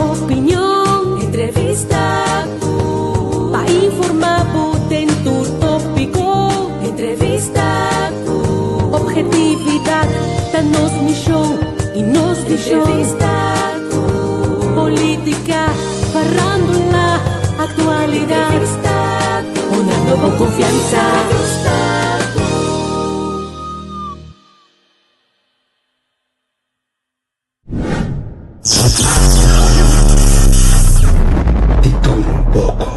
Opinion, entrevista pa informa bo den tur tópiko. Entrevista ku Obhetividat ta nos mishon i nos vishon. Entrevista ku Polítika, farándula, aktualidat. Entrevista ku Honrando bo konfiansa. Entrevista ku. Di tur un poko.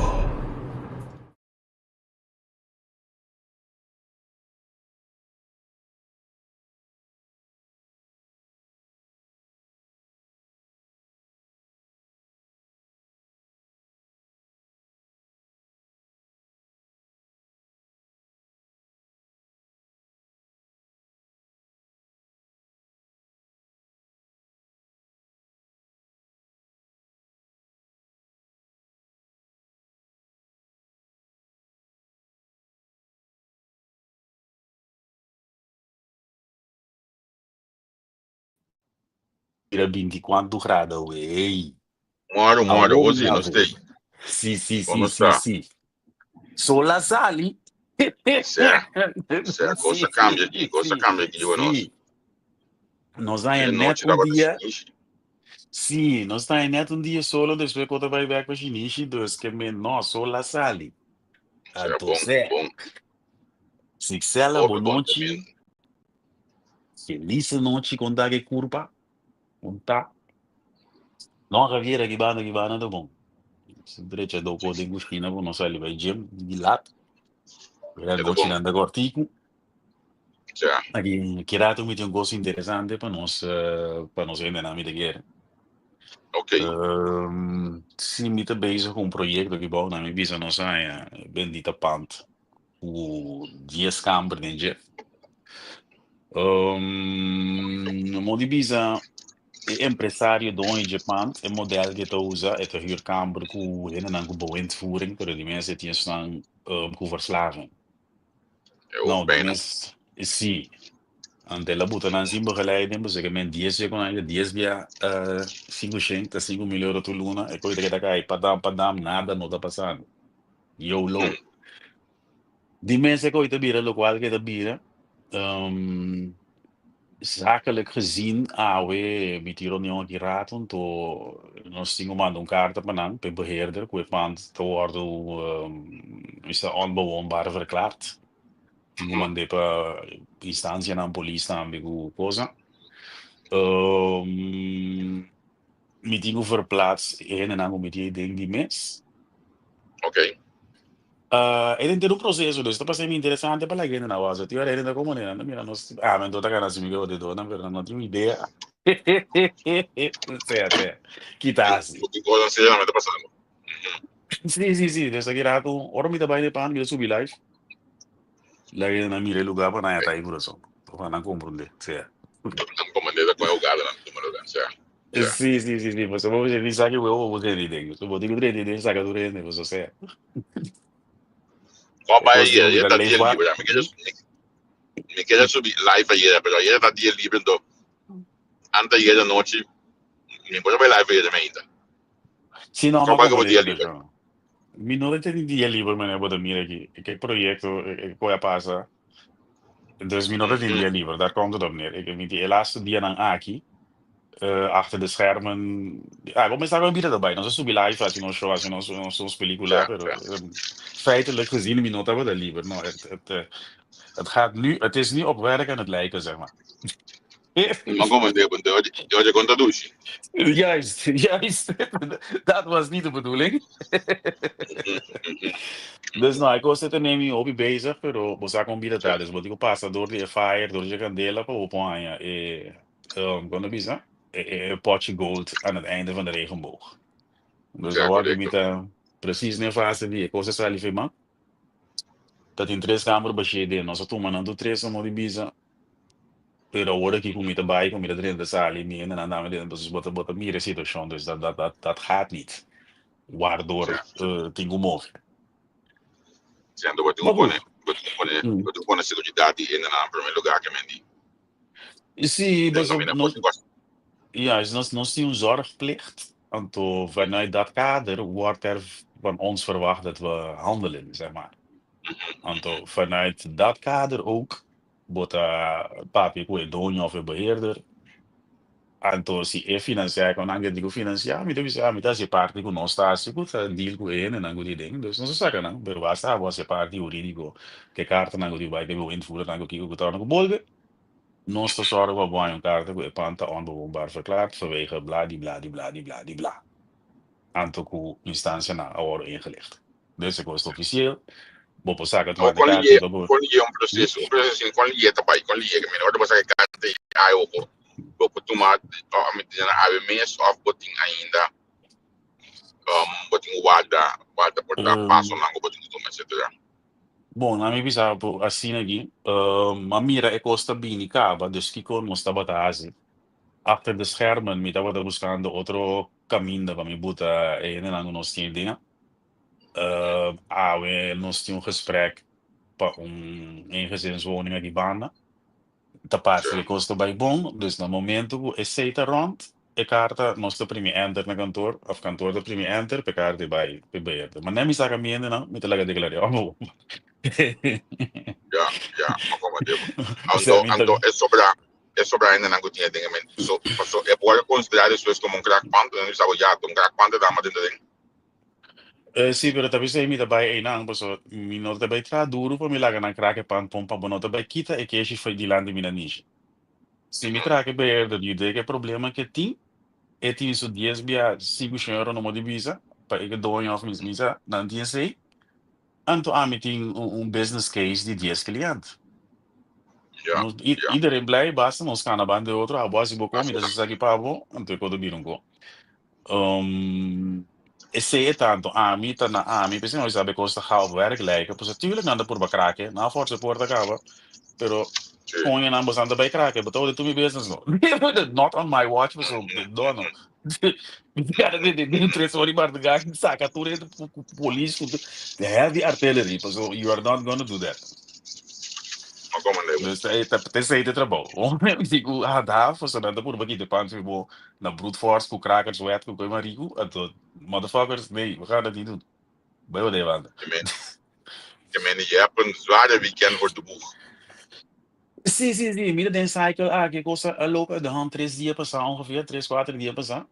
Bira binti kuantu grado wey. Moro, moro, Awor ozi, mi nos a stay. Sí, sí, Bo sí, no sí, sa. sí. Sol a sali. Sea, sea, Sí, kos a kambia aki, kos a sí, kambia aki, nos. sí. Nos E haña net nochi un tabata dia. shinishi. Sí, nos haña net un dia solo despues ku ta bai bek pa shinishi, dus ke men no, sol a sali. Sea, Anto bon, sea. bon. Sixela, Hopi bon bon nochi. también. Felis nochi kon ta ke kurpa. Kon ta. No, Javier, aki banda, aki banda ta bon. Drecha doko den kushina ku nos sali bai gym di lat. Era E ta nochi bon. nan ta kòrtiku. Sea. Aki ki rato mi tin un kos interesante pa nos pa nos hendenan mi ta kere. Ok. Si mi ta bezig ku un proyekto aki bou nan mi bisa nos haña bendita pand ku dies kamber den dje. Mo di bisa e empresario doño dje pand e model ke ta usa e ta hür kamber ku hendenan ku bewindvoering pero di mes e tin esnan ku verslaving. E Nou, di hoofdpijn. mes si. Ante el a buta nan sin begeleiding, pasobra ke men dies bia ku nan dies bia 500, 5000 euro tur luna, e koe ta keda kai padam padam, nada no ta pasando. YOLO. Di mes e koe ta bira lokual ke ta bira. Zakelijk gezien awe mi tin reunion aki rato, anto nos tin ku manda un karta pa nan, pa e beheerder, ku e pand ta wòrdu mi sa onbewoonbaar verklaard. Tin ku mand'é pa instansianan, polis tambe ku kosa. Mi tin ku verplaats e hendenan ku mi tin den di mes. Ok. E den un proseso, dus ta pas'é mi interesante pa laga hende na wòrdu. Tin ora hende ta komo nan ta mira nos, ah, men ta gana si mi ke dedonan, pero nan no tin un idea. Sea, sea, kita hasi. Ki kosnan asina ta pasando. Sí, sí, sí, dus aki rato, ora mi ta bai den pan, mi ta subi live. Laga hende nan mira e lugar pa nan ya ta ahí kurason. Pa nan komprondé, sea. Nan komprondé ta kon e hugadanan ta tuma lugar, sea. Sea. Sí, sí, sí, sí, pasobra bo ni sa ki huevo bo tene den. So bo tin ku trete den saka tur hende, pasobra sea. Kon E bai kos di ayer, ku ayer ta ta dia leefbaar. libre. Mi keda, mi keda subi live ayer, pero ayer ta dia libre, entonces antes ayer anochi, mi por bai live ayer ainda. Sí, no, Kon m'a bai como komprondé dia libre? situashon. Mi no ta tene dia liber manera bo ta mira aki. Ke proyekto ku a pasa. Dus mi no ta tin dia liber, daar komt het op neer. Ik, mi tin e laatste dianan aki, achter de schermen, ah, bo mester a bira erbij. Nos a subi live, hasi nos show, hasi nos, nos, nos pelicula, pero feitelijk gezien mi no tabata liber. No, het, het, het gaat nu, het is nu op werk aan het lijken, zeg maar. Maar kom eens, je kon dat douchen. Juist, juist. Dat was niet de bedoeling. Dus nou, ik was zitten neem hobby bezig, pero bo sa kon bira ta. Dus bo tin ku pasa door di e fire, door di e kandela pa bo pon haña e, kon ta bisa? E, e, e potje gold aan het einde van de regenboog. Dus awor ku mi ta precies na e fase di e kos a sali for man. Ta tin tres kamer bashé den. Nos a tuma nan tur tres amo di bisa. Pero awor aki ku mi ta bai, ku mi ta drenta sali, mi hendenan dame den, entonces bo ta bo ta mira e situashon, dus dat dat dat dat gaat niet. Waardoor tin ku move. Sí, anto bo tin Maar ku pone, goed. bo tin ku pone, bo tin ku pone seguridat di hendenan na primer lugar ke men di. Sí, Den paso kaminda nos, por si kos. juist, nos nos tin un zorgplicht. Anto vanuit dat kader wordt er van ons verwacht dat we handelen, zeg maar. Anto vanuit dat kader ook bo ta papia ku e doño of e beheerder. Anto si e financiá ku nan ke di ku financiá, mi ta bisa mi ta hasi parti ku nos ta hasi ku ta deal ku e hendenan ku di den. Dus nos a saka nan, pero basta abo hasi e parti hurídiko, ku e kartanan ku di bai, ku e bewindvoerdernan ku kiko ku ta ora ku bolbe. Nos ta sòru pa bo haña un karta ku e pan ta onbewoonbaar verklaard vanwege bla di bla di bla di bla di bla. Anto ku instansianan a wòrdu ingelicht. Dus e kos ta ofisieel. Bo por saka Awor tuma de kon karta liye, i bo. kon liye un proseso, un proseso asina, kon liye ta bai, kon liye ke mira ora bo saka e karta i ai bo bo por tuma mi ta na awe mes òf bo tin ainda bo tin warda warda por ta pasonan ku bo tin ku tuma etcetera. Bon, na mi bisa bo asina aki, m'a mira e kos ta bini kaba, dus kiko nos tabata hasi? Achter de schermen mi tabata buskando otro kaminda pa mi buta e hendenan ku nos tin den. Awe nos tin un gesprek pa un eengezinswoning aki banda. Ta parse ku e kos ta bai bon, dus na momento ku esei ta rònt, e karta nos ta primi enter na kantor òf kantor ta primi enter pa e karta e bai pa e beheerder. Ma nen mi saka mi hendenan, mi ta laga deklar'é òf bo. Ya, ya, ma kòmprende bo. Osea Anto, mi ta. anto e sobra, e sobra hendenan ku tin e den e mente. So, paso e por konsiderá despues komo un kraakpand, nan bisa bo ya, ta un kraakpand e dama den ta den. Sí, pero ta bisa mi ta bai einan, paso mi no ta bai traha duru pa mi laga nan kraak e pan pon pa bo no ta bai kita e keshi fo'i dilanti mi nanishi. Si mi traha ke beheerder yud'é ke problema ke tin, e tin su dies bia sinku shen euro nomo di bisa pa e ke doño of mis misa nan tin esei, anto ami tin un business case di dies client. Ya, Nos ya. iedereen blij, basta nos kana banda e otro, abo hasi bo kon, mi Asina. ta hasi esaki pa bo, anto e ko ta bira un ko. Esei e tanto ami ta na ami, p'esei mi sabi kos ta gauw op werk lijken, pasobra tuurlijk nan ta purba kraken, nan a forsa e porta kaba, pero Sí. koño nan boso nan ta bai kraken, bo ta worde tur mi business no. Not on my watch pasobra no no. Mi ta den tres ora di mardugá saka tur hende ku polis ku tur, heavy artillery pasobra you are not gonna do that. Ma como nebo? Dus ta esei ta e trabou. Mi ku handhaaf pasobra nan ta purba kita e pan fi bo. Na brute force ku krakers wet ku koi mariku anto motherfuckers nee we gaan dat niet doen. Bai wat banda. Je meen, je meen, je hebt een zware weekend voor de boeg. Sí, sí, sí. Mira den cycle aki kos a loop uit de hand tres dia pasá ongeveer, tres, kuater dia pasá.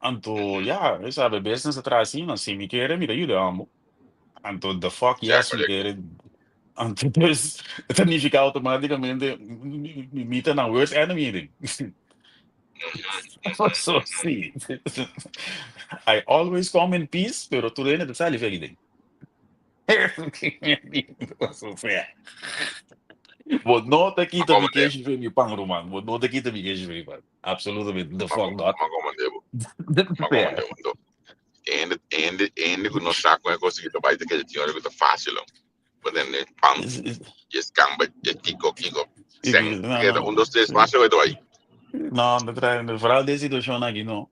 Anto ya, e sabe business a traha asina, si mi kere mi ta yuda ambo. Anto the fuck Ja, yes mi correcto. kere. Anto dus ta nifiká automáticamente mi ta nan worst enemy den. So sí. I always come in peace, pero tur hende ta sali feki den. Bo no ta Ma kita como mi nebo? keshi fe mi pan, ruman. Bo no ta kita mi keshi fe mi pan. Absolutamente the Ma fuck not. ma como nebo? Ma como nebo? Anto, hende, hende, hende ku no sa kon e kos aki ta bai ta kere tin ora ku ta fásil. Bo tende pan, djes kamba, djes kiko, kiko. Sen, No, keda no. un, dos, tres, fásil bai ta bai. No, no trae, vooral den situacion aki no.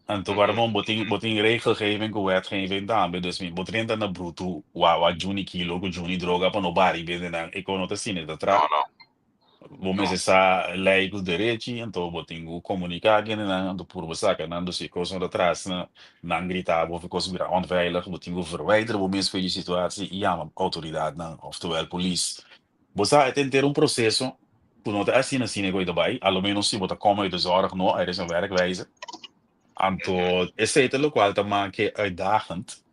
Anto guarda bon, bo tin, bo tin regelgeving ku wetgeving tambe, dus mi bo drenta na brutu wa wa juni kilo ku juni droga pa no bari bende nan, e ko no ta asina, e ta tra. No, no. Bo No. mester sa lei ku derechi, anto bo tin ku komuniká kendenan, anto purba saka nan, dus si e kos no ta tras na nan grita bo of e kos bira onveilig, bo tin ku verwijder bo mes for di situatie i yama outoridatnan, oftewel polis. Bo sa e ta henter un proseso ku no ta asina asina ku e ta bai, a lo menos si bo ta kome uit de zorg no, er is een werkwijze. Anto esei ta lokual ta make uitdagend,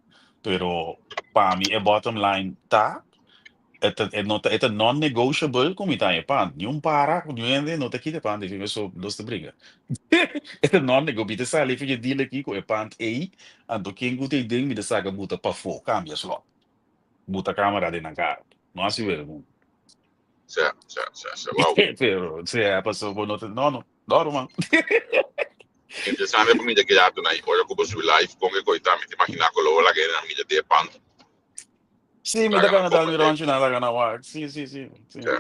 pero pa mi e bottom line ta, e ta e no ta e ta non-negotiable ku mi ta haña pan. Niun para ku niun hende no ta kita e pan di mi so nos ta bringa. E ta non-nego, mi ta sali for e deal aki ku e pan ei, anto ken ku ta ei den mi ta saka buta pafó, kambia slot. Buta camera den nan kara. No hasi wega ku mi. Sa, sa, sa, sa, wow. Pero, sea, paso bo no ta, no, no. No, ruman. Interesante pa mira ki rato na ora ku bo subi live kon ke koita mi ta imagina ku lo bo laga hende nan mira di e pan. Sí, mi ta Laga nan gana dal mi komprende. ronchi nan laga nan wak. Sí, sí, sí, sí.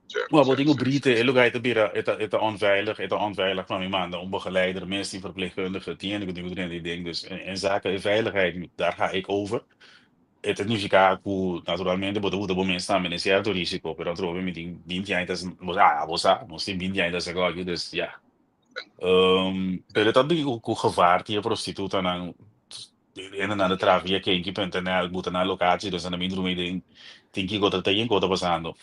Sí, sí, Maar bo sí, tin ku sí, sí, brite, e sí. lugar e ta bira, e ta, e ta onveilig, e ta onveilig pa mi manda un begeleider mes, tin verpleegkundige, tin hende ku tin ku drenta die ding. Dus en, en zaken e veiligheid, daar ga ik over. E ta nifiká ku naturalmente bo ta buta bo mes tambe den sierto risiko, pero atrobe mi tin binti aña ta, bo sa, bo sa, nos tin binti aña ta hasi aki, dus ya. Pero e ta bin ku gevaar di e prostitutanan hende nan ta traha via kenki pa internet buta nan locatie dus nan ta bin drumi den tin kiko ta tin kiko ta pasando.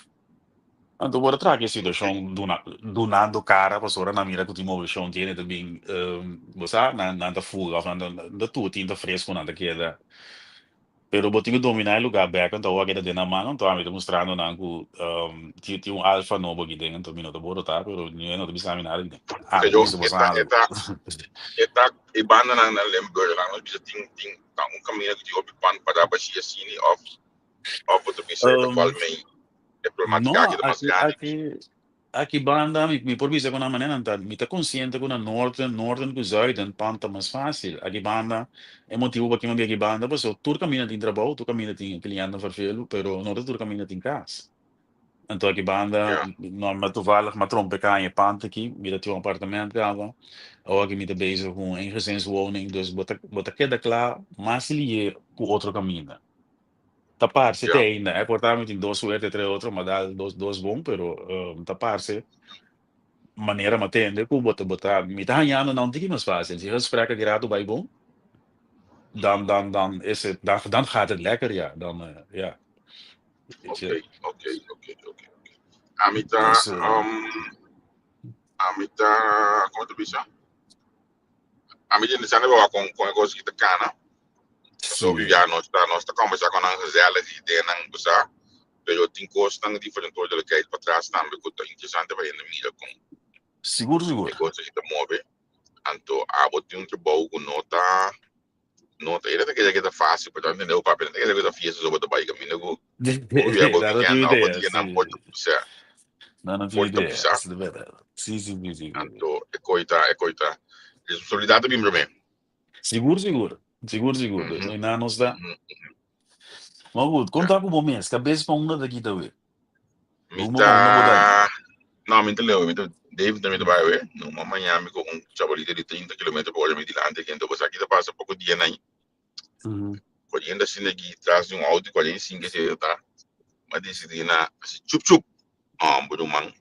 Anto bo ta traha ki e situashon duna dunando kara pasobra nan mira ku tin moveshon tin hende ta bin bo sa nan nan ta fuga of nan ta tur tin ta fresco nan ta keda. Pero bo tin ku dominá e lugá bèk anto awor a keda den nan man anto ami ta mustrando nan ku tin tin un alfa nobo aki den anto mi no ta borotá pero niun no ta bisa mi nada aki den. Ami ta Pero bisa e boso ta e algu. ta e ta e bandanan na Limburg nan nos bisa tin tin ta un kaminda ku tin hopi pan pará bashí asini òf òf bo ta bisa e ta kual mei e No, problemátika aki ta mas aki grandi. aki Aki banda mi mi por bisa ku nan manera nan ta mi ta konsiente ku na noorden noorden ku zuiden pan ta mas fásil. Aki banda e motibu pa kima mi aki banda pasobra tur kaminda tin trabou, tur kaminda tin klientenan fervelu pero no ta tur kaminda tin kas. Anto aki banda Ya. no mi toevallig mi a trompe kaña e pand aki, mi ta tin un apartement kaba, awor aki mi ta bezig ku un eengezinswoning dus bo ta bo ta keda kla mas lihe ku otro kaminda. Ta parse te Ya. ainda, eh, por ta mi tin dos suerte tres otro, ma dal dos dos bon, pero ta parse manera mi a tende ku bo ta bo ta mi ta hañando nan un tiki mas fácil. Si gesprek aki rato bai bon, dan dan dan is het dan dan gaat het lekker ja, dan ja. Weet je. Oké, oké, oké, oké, oké. Ami ta Dus ami ta kon ta bisa? Ami ta interesante pa wak kon kon e kos aki ta kana. Pasobra sí. ya nos ta nos ta kombersá ku nan gezellig ideanan ku sa, pero tin kosnan di verantwoordelijkheid patras tambe ku ta interesante pa hende mira kon Sigur, e sigur. kos aki ta move. Anto abo tin un trabou ku no ta no ta e ta kere ku ta fásil, pero ta entendé bo papia, no ta kere ku ta fiesta so bo ta bai kaminda ku bo bia bo Nan no tin weekend òf bo idea, dianan por sí. ta osea Nan no tin por ta idea, pisá. es de verdad. Sí, sí, sí, sí, sí. Anto e koi ta e koi ta responsabilidat ta bin promé. Sigur, sigur. Sigur, sigur. Dus Mhm, no nos ta. Maar goed, Ja. konta ku bo mes. Kabes pa unda ta kita we? Mi Rumbo pa unda bo ta ta No, mi ta leu, mi ta Deventer mi ta bai we. No, ma mañana mi ku un chabalito di 30 kilometer por hora mi dilanti aki. Anto bo sa kita pasa poko dia nai. Koriendo asina aki tras di un auto 45 esei ta. Ma disidí na hasi chup chup. Oh, bo ruman.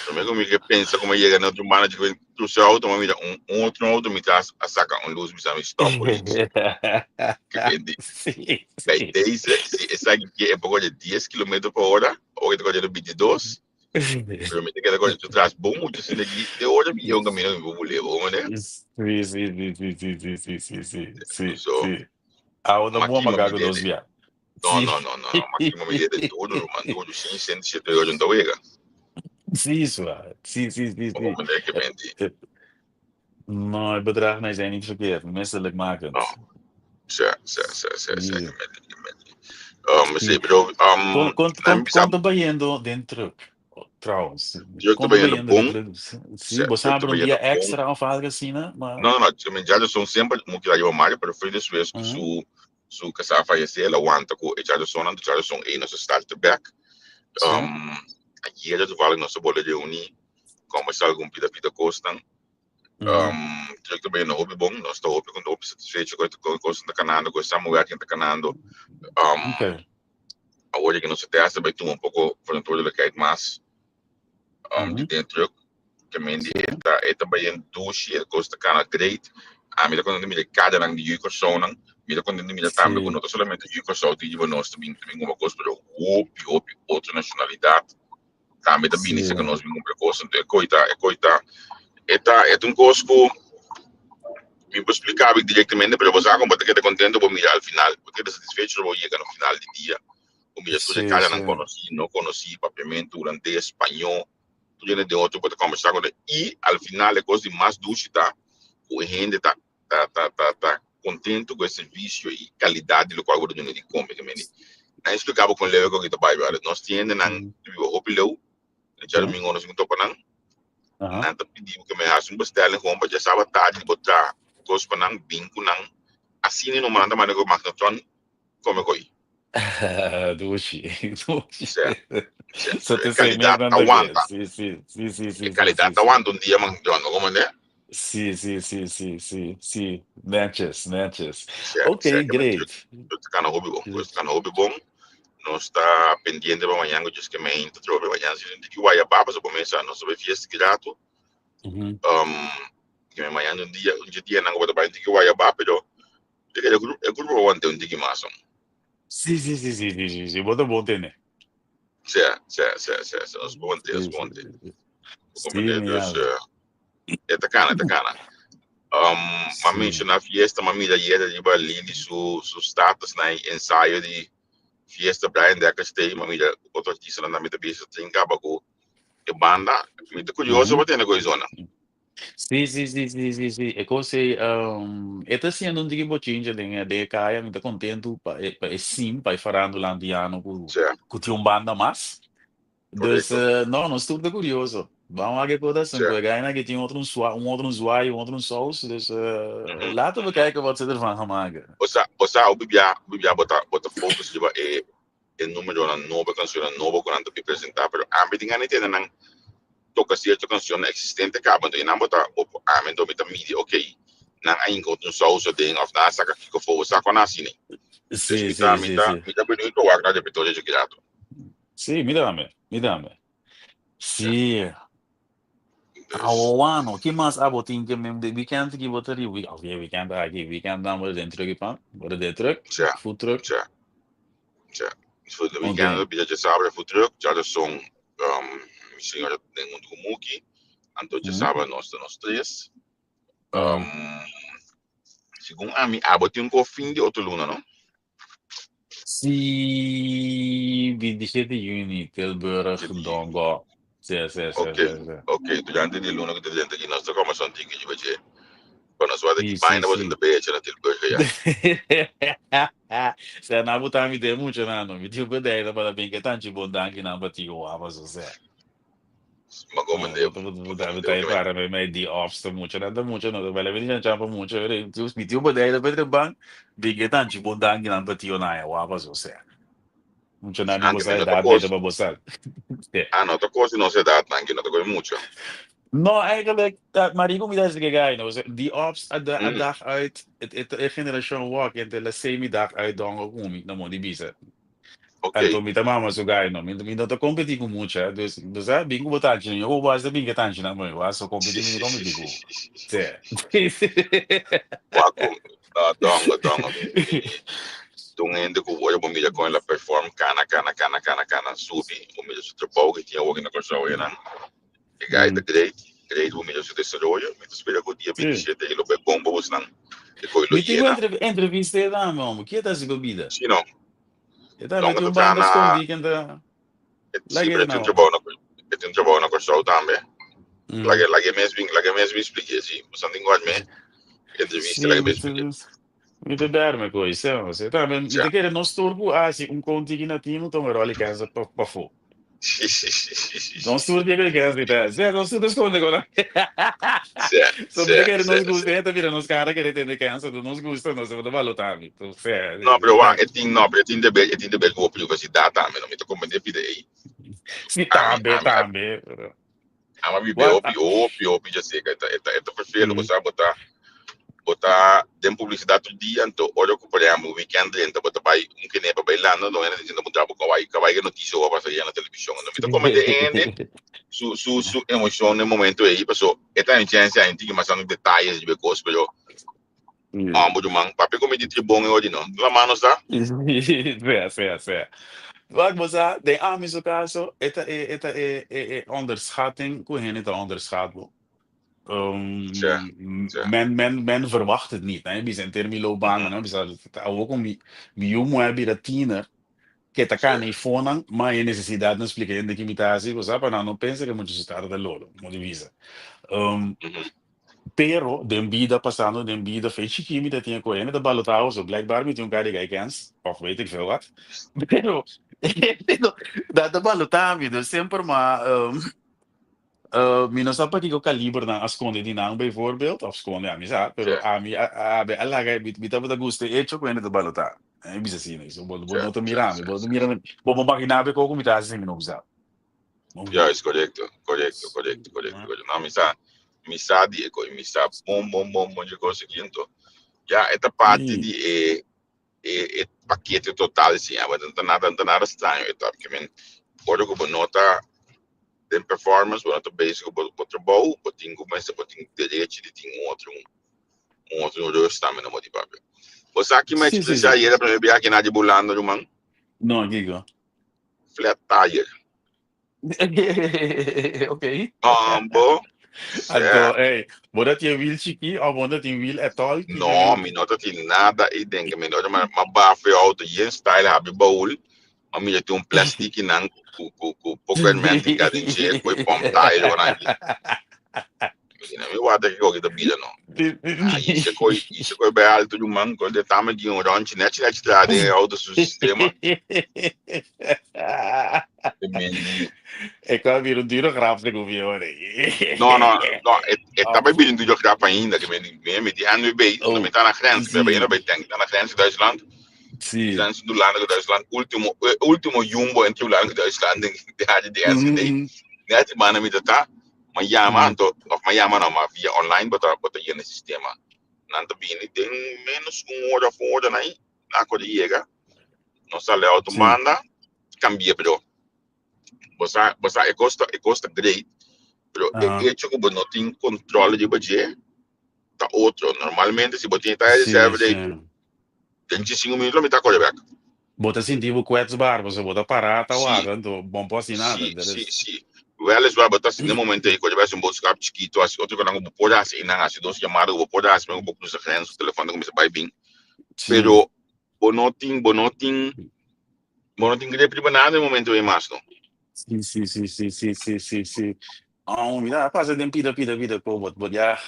Promé ku mi ke pensa ku mi a yega na otro banda dje crusa e auto, mi a mira un un otro auto mi tras a saka un lus bisa mi stop politie. Ke bende. Sí, Bij sí. deze, si esaki ke e por kohe 10 kilometer pa ora, ora ta kohe 22, pero mi ta keda kohe su tras bon mucho asina aki, te ora mi yega un camino mi por bul'e, bo comprende? Sí, sí, sí, sí, sí, sí, sí, sí, sí, sí, So, sí. Awo ta ma mua kima mi makaku dos dede. bia. No, Sí. no, no, no, no. Máximo mi dede duro, ruman, duro. Sin senti si estoy oyendo wega. Sí, zwaar. Sí, sí, sí, Bo sí. comprende que menti. No, het bedrag nee, zijn niet verkeerd. Misselijkmakend. No. Sa, sa, sa, sa, sa, Sí. que menti, que menti. Sí. Sí, pero Kon, kon, na kon, mi bisa kon ta bayendo den truck? Trouwens, druk ta kon ta bayendo bayendo den bon. truck? Sí, Sa, bo druk sa ta abra un bayendo dia bon. extra of algo asina, maar No, no, no. I mean, ya son semper mo kila yo Mario, pero fue después ku su su casá a fallecé, el a wanta ku e djaduson, anto djaduson ei nos a start bek. Sí. Ayera toevallig nos a bolbe reuní, kòmbersá algun pida pida kosnan. Druk ta bayendo hopi bon, nos ta hopi konta hopi satisfecho ku e kosnan ta kanando, ku e samenwerking ta kanando. Awor ku nos a testa bai tuma un poko verantwoordelijkheid mas di den truck. Ke men di e ta e ta bai en dushi, e kos ta kana great. Ami ta kontento mira e kadanan di Yu Kòrsounan. Mi ta kontento mira tambe ku no ta solamente Yu Kòrsou tin riba nos ta bin ta bin kumpra kos, pero hopi hopi otro nashonalidat tambe ta bini serka nos bin kumpra kos. Anto e koi ta e koi ta e ta e ta un kos ku mi por splika bo direktamente, pero bo sa kon bo ta keda kontento bo mira al final, bo keda satisfecho bo yega na final di dia. Bo mira tur e kadanan konosí, no konosí, papiamentu, hulandes, spañó. Tur hende den otro bo ta kombersá ku nan i al final e kos di mas dushi ta ku e hende ta ta ta ta ta kontentu ku e servisio i kalidat di lokual bo ta duna di kome. Ke mende nan esplika bo kon leu e koki ta bai brother. Nos tin hendenan ta biba hopi leu, e djadumingo nos tin topa nan, nan ta pidi bo ke mi hasi un bestelling gewoon pa djasaba tardi bo traha kos pa nan bin ku nan asina no manda manda ku magnetron kome koi. Dushi, dushi. Sea, sea, So e te sei calidad mes nan ta ta ke. wanta. Sí, sí, sí, sí, E sí, sí, calidad sí, ta sí. wanta un dia man John, no como ne? Sí, sí, sí, sí, sí, sí. Netjes, netjes. Sea, Ok, sea que men great. druk ta cana hopi bon, druk ta cana hopi bon. Nos ta pendiente pa mañan cu djes ke men ta trobe mañan si no tin ki waya baba so pa mesa nos ta bay fiesta ki rato. Um, ke men mañana un dia, un dia nan ku bo ta bai un tiki waya ba, pero e grupo, e grupo aguanta un tiki mas. Si, bo ta bon tene. Si, nos bon te, nos bon te. Si, mi Dus, ya. E ta kana, e ta kana. Um, m'a menshoná fiesta, m'a mira ayera riba Lili su status na ensayo di fiesta Brian Dekker stay, m'a mira otro artistanan tambe ta bisa tin kaba ku e banda. Mi ta kurioso pa tende ku e zona. Si. E kos ei, e ta siendo un tiki bochinche den e kaya. Mi ta kontentu pa e scene, pa e farándula antiano ku tin un banda mas. Dus, no, nos tur ta kurioso. Ban wak e kos ku e gainan ku tin otro un otro zwaai, un otro saus. Dus laten we kijken wat ze ervan gaan maken. Osea, o bibia bota focus riba e númeronan nobo, kanshonnan nobo ku nan ta presentá, pero ami tin gana di tende nan toka sierto kanshon eksistente kaba, anto nan bota opo ami, anto mi ta midi, okay, nan a hinka otro saus aden of nan a saka kiko fo, sa kon asina. Dus mi ta mi ta mi ta benieuwd pa wak na repertorio dje rato. Si, mi tambe, mi tambe. Dus, Awano, ki mas abo tin ke men de weekend ki bo ta ri week, of weekend aki, weekend dan bo den truck pan, bo den truck, food truck. Si. Voor de weekend okay. Djasabra food truck, djarason mi señora den huntu ku Muki, anto djasabra nos ta nos tres. Segun ami, abo tin ku fin di otro luna, no? Si, 27 juni, Tilburg, 7 juni. Dongo. Si. Si. Ok, durante di luna ku ta drenta aki, nos ta kome son tiki riba dje. Pa nos wak ki vaina bo ta becha na Tilburg ya. Sea na buta mi de mucho na no. Mi tío bedei para bin ke tanchi bon danki nan pa tío wapa so sea. Ma come No, de, buta buta e para me me di off sta mucho nan ta mucho no bele mi chan chan pa mucho mi tío bedei da petre ban bin ke tanchi bon danki nan pa tío na ya wapa so sea. Mucho nan di Anche bosa mi no ta edad kos, meta pa bosa. Ah, no ta kos di nos edad nan, ki no ta kos mucho. No, eigenlijk, maar die dat ik ga, no, die ops a a dag uit, het generation walk, en de semi dag uit dongo kumi, no mo di bisa. Anto mi ta mama su gai no, mi no ta competi ku mucha, dus ah, bin ku bo tanchi, yo bo basta bin ke tanchi na mo, wa so competi mi competi ku. Si. Waku, no, dongo, dongo, mi, un hende ku ora bo mira kon el a perform, kana, kana, kana, kana, kana, subi, bo mira su trabou ku tin awor na Kòrsou einan. E guy ta great, great, bo mira su desaroyo, mi ta spera ku dia 27 e lo bai bon pa bosnan, e koi lo Mi tinha yena. Entrevista da, meu, que tá se bebida? Si no, E ta dongo meti ta un banda traha skondi que ta si, lage pero e tin nou. trabou na e tin trabou na Kòrsou tambe. Lage mes bin splike, si. Bosan tin guard me entrevista, lage mi mes splike. Mi te berme ko isso, você tambe mi te quere nos tur ku asi un konti ki na tino toma roli cansa pa pa fo. Nos tur tiene que cansa ta. Zé, nos tur esconde con. So mi te quere nos gusta, e mira nos cara que tende cansa, nos gusta, nos ta balotami. To sé. No, pero wa, e tin no, pero e tin de ku privasidat tambe, no mi ta comprende pide ei. Si Ami tambe, ami tambe. Ama bibe Wat hopi hopi hopi Jessica, e ta vervelend, Mm. bo bo ta den publisidat tur dia, anto ora ku por ehempel weekend drenta, bo ta bai un kenepa bailando, no hende diciendo bo kawai kawai ke notisia wa pasa na televishon. Anto mi ta comprende hende su emocion den momento ei, paso e ta un chance ai tin mas tanto detalles di kos, pero ambo man papia ku mi di tribon e odi no. La mano sa? Sea. Wak bo sa, den ami su caso, e ta e onderschatting, ku hende ta onderschat bo. Men verwacht het niet. Né? Bisa enter mi loopbaan, no? Bisa awo ku mi yu muher bira tiener, ke ta kana i fonan, ma e nesesidat no splika hende ki mi ta hasi, bo sa, pa nan no pensa ke mucho se trata de lolo, mo di bisa. Pero den bida, pasando den bida, fe chiki mi ta tinha ku hende ta balotado, so blijkbaar mi tin un cara di gai kens, of weet ik veel wat. Pero, dat ta balotado mi, dus semper ma mi no sa pakiko kaliber nan a skonde di nan bijvoorbeeld, of skonde ami sa, pero ami a laga, mi tabata gusta e hecho ku hende ta balotá. Mi bisa asina, so bo no ta mira mi, bo no ta mira mi, bo bo magina be koko mi ta hasi sin mi no bisa. Ja, is korekto. No, mi sa di e ko, mi sa bon bon bon bon di kos aki, anto. Ja, e ta parti di e pakete total si, ja, maar no ta nada straño e ta, ke men ora ku bo nota. Den performance, bo no ta bezig ku bo bo trabou, bo tin ku mester bo tin derechi di tin un otro un otro rust tambe no bo di papia. Bo sa ki mi a Sí, sí, eksperensiá sí. ayera promé biaha ki na di Bulanda ruman? No, kiko? Flat tire. Ok. Ambo, Anto, sè. ey, bo ta tin wiel chikí of bo no ta tin wiel at all? Kiko No, di? mi no ta tin nada ei den ke mi no ta ma ma bafa e auto yen style habri baul, ma mira tin un plastic nan ku ku ku poko herment tin ka den dje ku e pump tire ora aki. Mi di, mi wata kiko ki ta bira no. Ah, i se koi, i se koi bai alto di un man, koi de tame di un ronchi nechi nechi tra den e auto su sistema. E men di, E kwa bira un duro grap se ku mi ora. No, no, no, e, e ta bai bira un duro grap ainda, ke men di, mi mi di ANWB, Oh, mi ta na grens, mi bai sí, bai tank, ta na grens di Duitsland, sí. grens di Hulanda ku Duitsland, ultimo, e ultimo Jumbo entre Hulanda ku Duitsland den de área di Enschede. Net di banda mi ta ta, Ma yama anto, of ma yama no, ma via online bo ta bo ta yena e sistema. Nan ta bini den menos ku un ora of un ora nai, nan a di yega. Nos sali auto un banda, kambia pero bo sa bo sa e kos ta e kos ta great, pero e hecho ku bo no tin control riba dje ta otro. Normalmente si bo tin e taya di server ei den 5 minuut lo mi ta kore bek. Bo ta sinti bo kwetsbaar, pasobra bo ta pará ta Sí, warda, anto bon por hasi nada. sí, Dat sí, is. sí. Weliswaar bo ta sinti e momento ei ku bo hasi un boodschap chikitu, hasi otro konan ku bo por hasi einan, hasi dos yamada ku bo por hasi, ku bo krusa grens, su telefòn ta kuminsá bai bin. Pero bo no tin, bo no tin, bo no tin grip riba nada e momento ei mas no. Sí, sí, sí, sí, sí, sí, sí, sí. Oh, mira, a pasa den pida, pida, pida, ko, bot, bot, ya.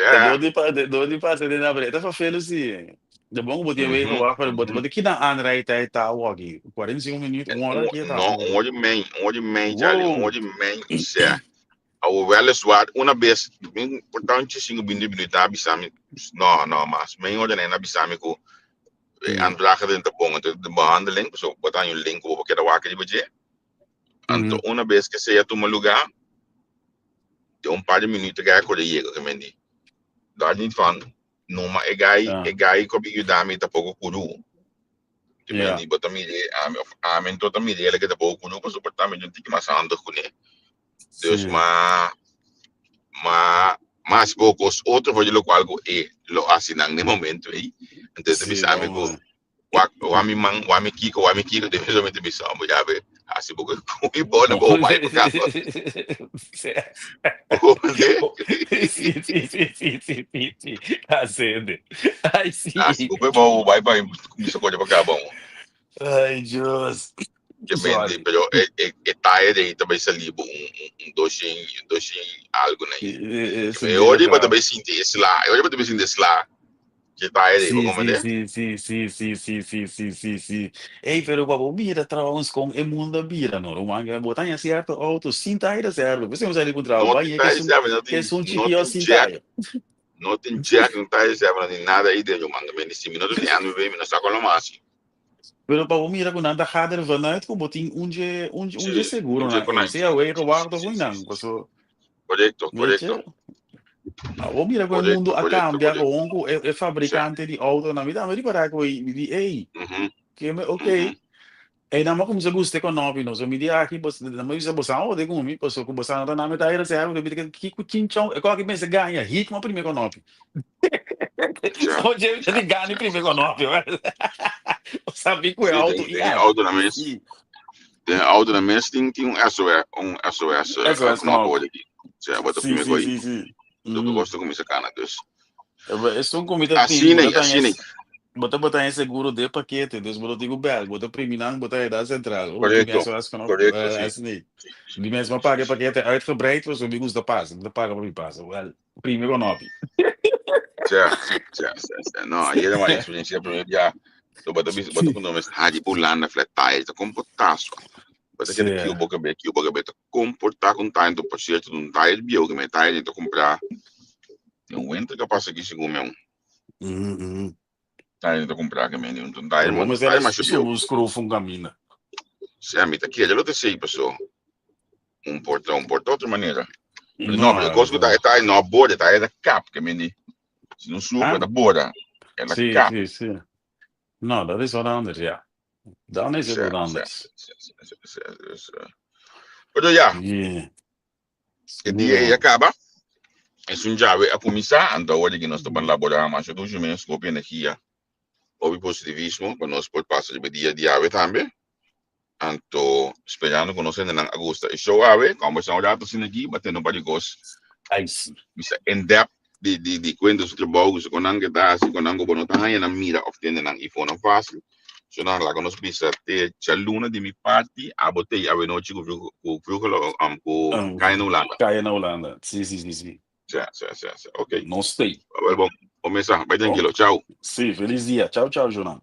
Ta Sea. dor di pa, dor di pasa den abre. Ta vervelend, sí. De bon bo tin wegen wacht, pero bot, bot ki dan aanrijdtijd ta awor aki? 45 minuut, un hora ki ta. No, un hora i mei, un hora i mei, Charlie, un Wow. hora i mei, sea. Awor weliswaar una bes, mi por ta un 5 20 minuut nan a bisa mi, no, no, mas mei hora nan a bisa mi ku e aanvraag den ta bon, entonces de behandeling, so bo ta haña un link ku bo por keda wak riba dje. Anto una bes ke esei a tuma lugá, den un par di minuut e gai a kore yega, ke men di, daar niet van, numa e gai, e gai ku a bin yuda mi ta poko kuru. Ke men di, bo ta mira ami, of ami anto ta mira el ke ta poko kuru, pasobra por ta mi un tiki mas handig kuné. Dus ma, ma, mas poko otro for di lokual ku e lo hasi nan den momento ei. Entonces ta bisa mi ku Wak, wak mi man, wak mi kiko, wak mi kiko, den mi solamente bisa, hombre, ya ve, hasi bo ku mi bola bo bai pa kaba. Sí, sí, sí, sí, sí, sí, sí. Asende. Ay, sí. Hasi bo pe bo bai pa kuminsa kore pa kaba. Ay, Dios. Ke mente, Sorry. pero e, e, e talle de ahí ta bai sali bo un, un, un doshen, un doshen algo na ahí. Es E un ora duro ba ta grap. bai sinti e sla, e ora ba ta bai sinti e sla. Ke talle de ahí, bo Sí, sí, comprende? sí, sí, sí, sí, sí, sí, sí, sí, sí. Ey, pero pa bo mira trouwens con e mundo a bira, no, ruman, que bo taña cierto auto sin tire serve. Pues hemos sali contra No vai tin que talle es un serve, no que tin, es un no chiquillo tin sin jack, tire. no tin jack, no talle serve, no tin nada ahí dentro, man. Me si mi no tin ANWB, mi no sa con lo mas. Pero pa bo mira cu nan ta gaat er vanuit cu bo tin un dje un un dje Sí, seguro un dje nan con ey. ahí, Sea sí, wey sí, gewacht sí, of sí, hoe sí, nan, sí. paso Correcto, weet correcto. je. Awor mira ku e Correcto, mundu a correcto, kambia correcto. gewoon ku e e Sí. fabrikante di autonan. Mi tambe ripará ku mi di ey, ke me ok. Ey nan a kuminsá gusta e konopi no. So mi di aki bos nan a bisa boso a hode ku mi paso ku boso a nota nan mi ta reserva mi di kiko chinchon e koki mester gaña hit mi a primi e konopi. Sí, Oye mi ta sí, di gana sí, e primi sí. konopi. Bo sabi ku e Sí, auto den, i den e anda. auto na mes, Sí. den e auto na mes tin, tin un SOS, un SOS SOS knop knop. hoor aki. Sí, bo ta Sí, primi sí, koi. sí, sí. Tur kos ta kuminsá kana dus. Esun ku mi ta tin, Asina bo ei, ta taña asina ei. bo ta bo taña seguro den pakete, dus bo no tin ku bèl, bo ta primi nan, bo ta heda sentral, bo primi Korekto, SOS knop, korekto, si. asina ei. Si, si, Mi mes a si, paga e si. pakete uitgebreid, pasobra mi gusta pasa, mi ta paga pa mi pasa. Wèl, primi konopi. Sja, sja, sja, sja. No, ayer ma experiencia primer bia. So bo ta bisa, bo ta puntra mes, ha di Hulanda flat tire ta komportá so. Bo ta keda kiu bo kabe, kiu bo kabe ta komportá ku un tire, por cierto, un tire bieu ke mi tire ta kumprá den winter ke pasa aki segun mi un tire ta kumprá ke mi un tire Bo mester tire masha bieu. subi un screw un camina. Sea mi ta kere lo ta esei paso un por ta un por ta otro manera. Pero no, pero e kos ku ta e tire no a bora, e tire ta kap ke mi di. Si no subi ta bora, e ta Sí, kap. sí, sí. No, dat is wat anders, ja. Dan is het Sea, wat sea, anders. sea, sea, sea, sea, sea. Pero ya, Yeah. e dia ei Yeah. a kaba. Esun djawe a kuminsá, anto awor di ki nos ta ban laborá masha dushi mes, hopi energia, hopi positivismo pa nos por pasa riba e dia di awe tambe. Anto sperando ku nos hendenan a gusta e show awe, kòmbersá un rato asina aki, ba tene un par di kos Ai si. bisa in depth di di di kuenta su trabou, ku nan ke ta hasi, ku nan ku bo no ta haña nan mira òf tende nan ifo nan fásil. So nan laga nos bisa te djaluna di mi parti, abo te awenochi ku ku Vroegelo um, ku Kaya na Hulanda. Kaya na Hulanda, si si si si. Sa sa sa sa, ok. Nos stay. Wel bon, bon mesa, bai Bon, trankilo, chao. si, felis dia. Chao chao Jonan.